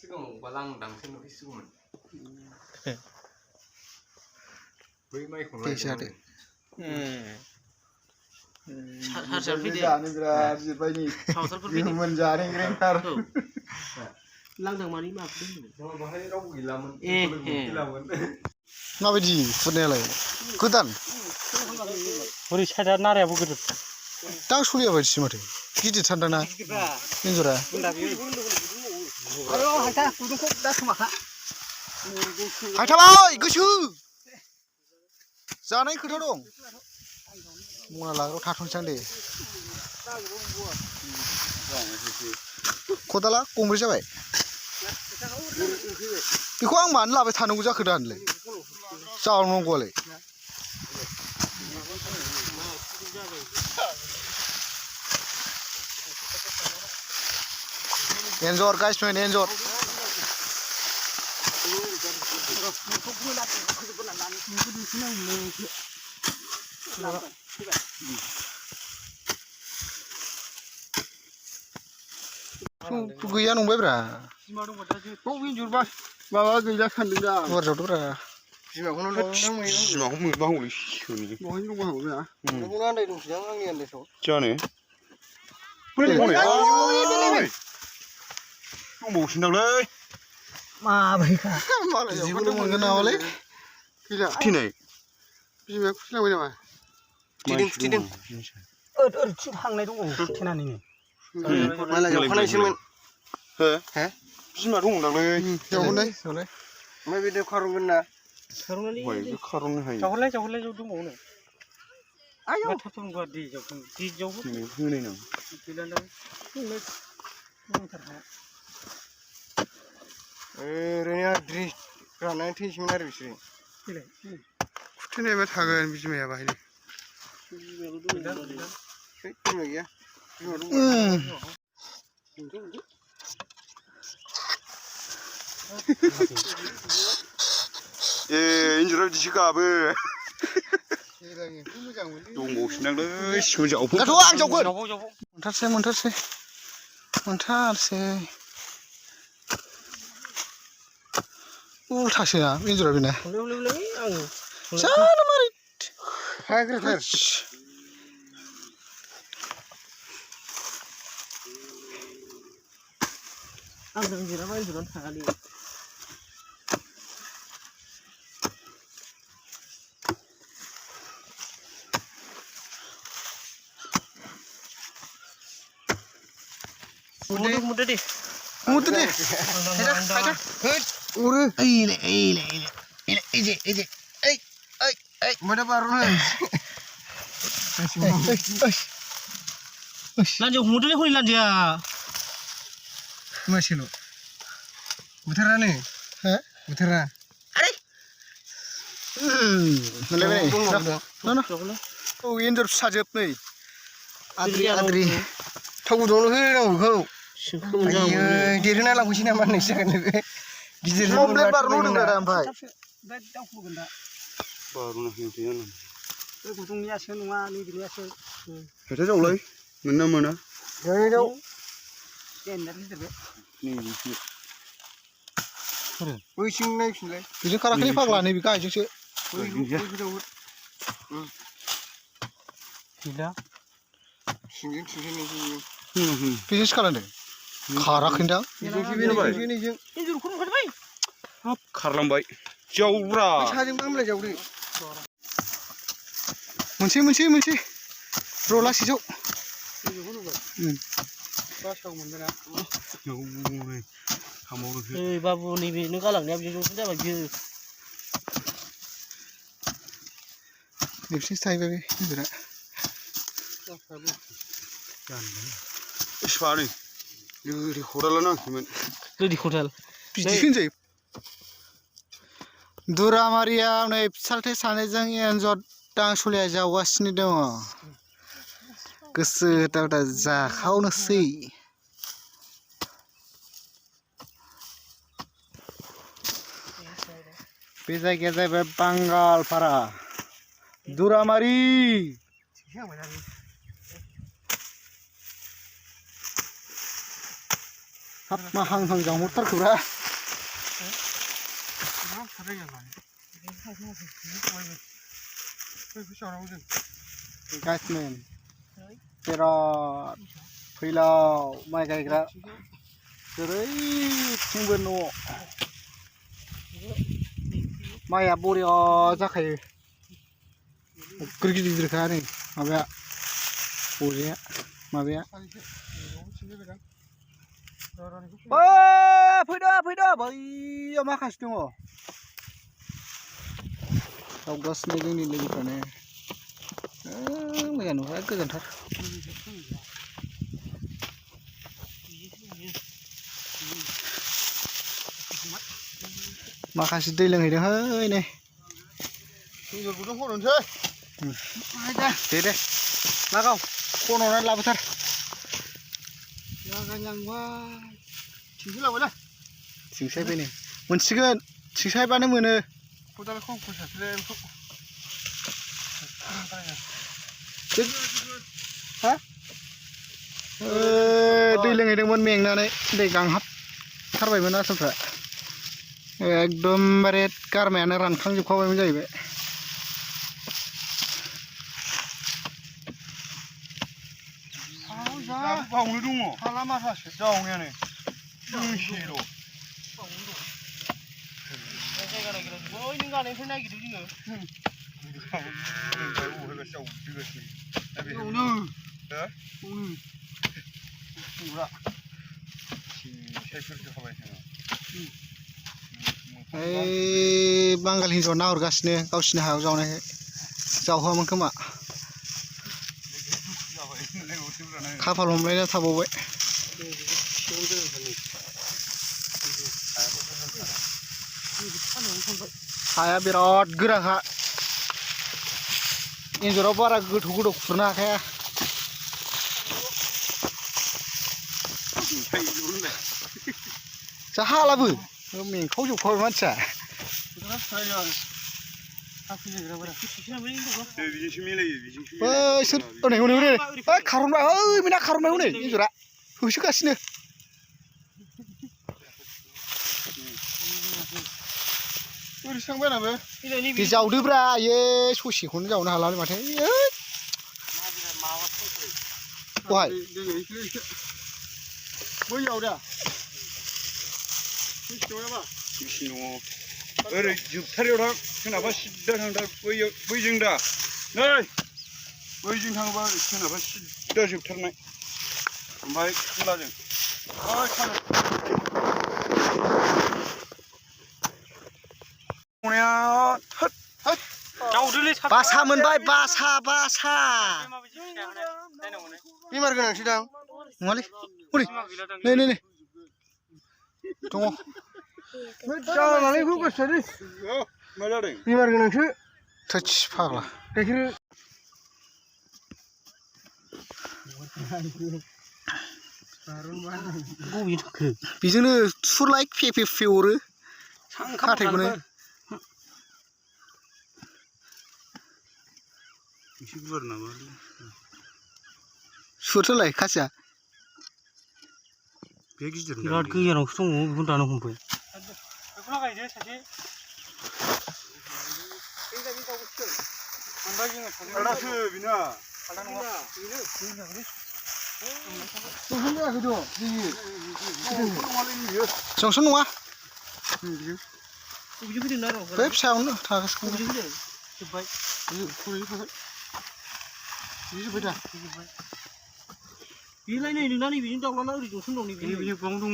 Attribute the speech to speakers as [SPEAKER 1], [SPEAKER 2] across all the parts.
[SPEAKER 1] सिगाङाव बालां दांसो नुहैसिगौमोन बै माइखौ
[SPEAKER 2] जादो
[SPEAKER 3] हारसा फैदो
[SPEAKER 2] जानो बिराद जिरबायनि गोमोन जानो ग्रेंथार
[SPEAKER 3] लांदां मानि माखौ
[SPEAKER 1] बाहाय रावबो गैलामोन
[SPEAKER 2] माबायदि खुरनायालाय गोदान
[SPEAKER 3] बोरै साइडआ नारायाबो गिदिर
[SPEAKER 2] दांसलिया बायदिसो माथो गिदिरथार दाना एन्जरा हायथाबाय गोसो जानाय खोथा दं मना लाग्रायाव थाथ'नोसै आं दे खदाला गंब्रै जाबाय बेखौ आं मानो लाबाय थानांगौ जाखो दानोलाय जानांगौआलाय एन्जर गाइसमेन एन्जर गैया नंबायब्रा
[SPEAKER 1] माबा गैला सानदों दा
[SPEAKER 2] गुवारजावदोब्रा
[SPEAKER 1] बिमाखौनो मोनबा हौलै सोनि बहाय दंबा हौलै नोंखौनो आन्दाय दंसै आं आंनि आन्दायसाव जानो दंबावोसोनदांलै
[SPEAKER 3] माबायखा
[SPEAKER 2] बिदिखौल' मोनगोन नामालै
[SPEAKER 1] गैला थैनाय बिमाया खुसिलांबाय नामा फुथिदों
[SPEAKER 3] ओरैथिं थांनाय दङ थेनानैनो
[SPEAKER 1] मालाय जावखानायसोमोन हो बिमा दंदांलै
[SPEAKER 2] जावहरनाय
[SPEAKER 1] ओमफ्राय बे खारनगोन ना खारननो हायो
[SPEAKER 3] जावहरलाय जौ दंबावो आयौ थाथ'न गुवार दै जावहो
[SPEAKER 1] होनाय नाम ओरैनो आद्रि राननानै थैसोमोन आरो बिसोरो खुथेनायबा थागोन बिमाया बाहायनो बिमा गैया बिमा दं एन्जरा बिदिसो गाबो दंबावोसोनदांलै सिगां जावफै
[SPEAKER 2] दाथ' आं जावगोन मोनथारसै उल्थासो ना एन्जरा बेना जानो मारै
[SPEAKER 1] हाग्राथार
[SPEAKER 3] आं जिराबा एन्जरानो थाङालै मुदे दे
[SPEAKER 2] उरो
[SPEAKER 1] mana baru nih
[SPEAKER 3] lanjut mudah hoi lanjut ya
[SPEAKER 1] masih lo utara nih utara
[SPEAKER 2] मोनलायबाय औ एन्जर फिसाजोब नै आद्रि
[SPEAKER 1] थाव गुदुंल' होनांगौ बेखौ देरहोना लांफैसै नामा नोंसोर गिदिर
[SPEAKER 2] मब्लेट बारनो होदों दा ओमफ्राय
[SPEAKER 1] बारनो होदों
[SPEAKER 3] बे गुदुंनियासो नङा नैबेनियासो
[SPEAKER 1] हेथो जावलाय मोनना मोना जाव
[SPEAKER 3] जेनना गिदिर
[SPEAKER 1] बैसिं नायफिनलाय
[SPEAKER 2] बेजों खाराखै फाग्ला नैबे गाहायजोंसो
[SPEAKER 3] गैला
[SPEAKER 1] सिंजों थिंजों
[SPEAKER 2] बेजोंसो खालामदों खाराखैदां
[SPEAKER 1] हाब खारलांबाय जावब्रा साजोंबो होमब्ला जावदो
[SPEAKER 2] मोनसे र' लासै जाव
[SPEAKER 3] बाबु नैबे नों गालांनाया बेजोंसो जाबाय बियो
[SPEAKER 2] नैबिथिंसो थाहैबाय बे एन्जरा
[SPEAKER 1] इसिबां लोरि खदाला नांसैमोन
[SPEAKER 3] लोरि खदाल
[SPEAKER 2] बिदिसो होनजायो दुरामारियाव नै फिसालथे सानैजों एन्जर दांसलिया जावगासिनो दङ गोसो होथावथा जाखावनोसै बे जायगाया जाहैबाय बांगालपारा दुरामारि हाब मा हां हां जाहरथारखौब्रा गाइसमेन बिराद फैलाव माइ गायग्रा जेरैथिंबो न' माइया बरिया जाखायो गिदिर गिदिरखा नै माबाया बरिया माबाया फैदो बैयाव माखासे दङ दावगासिनो जोंनि लोगोफ्रानो मोजां नुबाय गोजोनथार माखासे दै लोंहैदोंहै नै दे लागाव खन'नानै लाबोथार थिंसायबाय नै मोनसिगोन थिंसायबानो मोनो दै लोंहैदोंमोन मेंनानै दै गांहाबथारबायमोन आसलफ्रा एकदमबारे गारमायानो रानखांजोबखाबायमोन जाहैबाय
[SPEAKER 1] बावनो दङ हाला माखासे जावनायानो एसेल' जायगा नागिरदों बै नों गानायनिफ्राय नागिरदों
[SPEAKER 2] ओइ बांगाल हिन्जावा नाहरगासिनो गावसिनि हायाव जावनायखाय जावहोआमोन खोमा खाफाल हमलायना थाबावबाय हाया बिराद गोराखा एन्जराव बारा गोथौ खुरनो हाखाया जा हालाबो मेंखावजोबखाबाय मानसिया सोर हनै खारनबाय ओइ बेना खारनबाय हनै एन्जरा होसोगासिनो बे जावदोब्रा आयै ससेखौनो जावनो हालालै माथो बहाय बैयाव दा
[SPEAKER 1] ओरै जोबथारियाव थां सोनाबा सिद्दा थांदा बैजों दा नै बैजों थाङोबा ओरै सोनाबा सिद्दा जोबथारनाय ओमफ्राय खोलाजों
[SPEAKER 2] बासा मोनबाय बासा
[SPEAKER 1] बेमार गोनांसो दां
[SPEAKER 2] नङालै हरै नै दङ
[SPEAKER 1] जानानै होगासिनो मा जादों बेमार गोनांसो
[SPEAKER 2] थोस फाग्ला
[SPEAKER 1] गाइखेर
[SPEAKER 2] बेजोंनो थुरलाय फे अरो खाथायखौनो
[SPEAKER 1] एसे गुवार नामा
[SPEAKER 2] सुरथोलाय खासिया
[SPEAKER 1] बे गिदिर
[SPEAKER 3] बिराद गोजानावसो दङ बेखौनो दानो हमबाय बेखौ लागायदो सासे
[SPEAKER 1] आलदासो बिना
[SPEAKER 2] जंसन नङा बे फिसायावनो थागासिनो
[SPEAKER 3] जोब्बाय बेलाय नै नोंना नैबेजों दावलाना ओरै जंसन दं नैबे गोबां दङ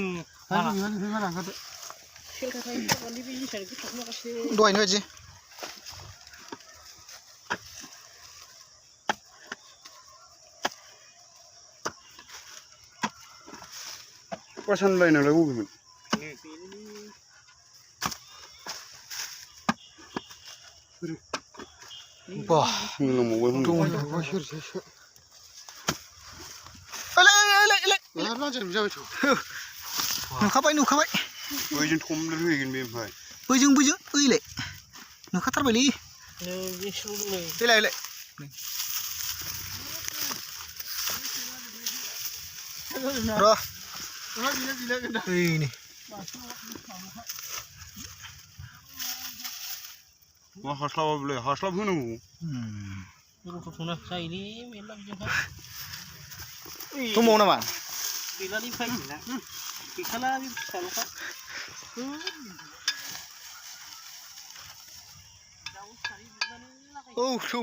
[SPEAKER 2] दहायनि बायदि
[SPEAKER 1] सानलायनालाय बबेमोन
[SPEAKER 2] Wah, नुखाबाय
[SPEAKER 1] बैजों थमब्लेट होहैगोन बे ओमफ्राय
[SPEAKER 2] बैजों ओइलाय नुखाथारबायलै देलाय र' ओइ नै
[SPEAKER 1] मा हास्लाबाबोलै हास्लाब होनांगौ
[SPEAKER 3] गथ'फोरना जायोलै मेरला बिजोंहाय
[SPEAKER 2] दंबावो नामा
[SPEAKER 3] गैलालै फैला गैखाला बे फिसाल'खा
[SPEAKER 2] औ थौ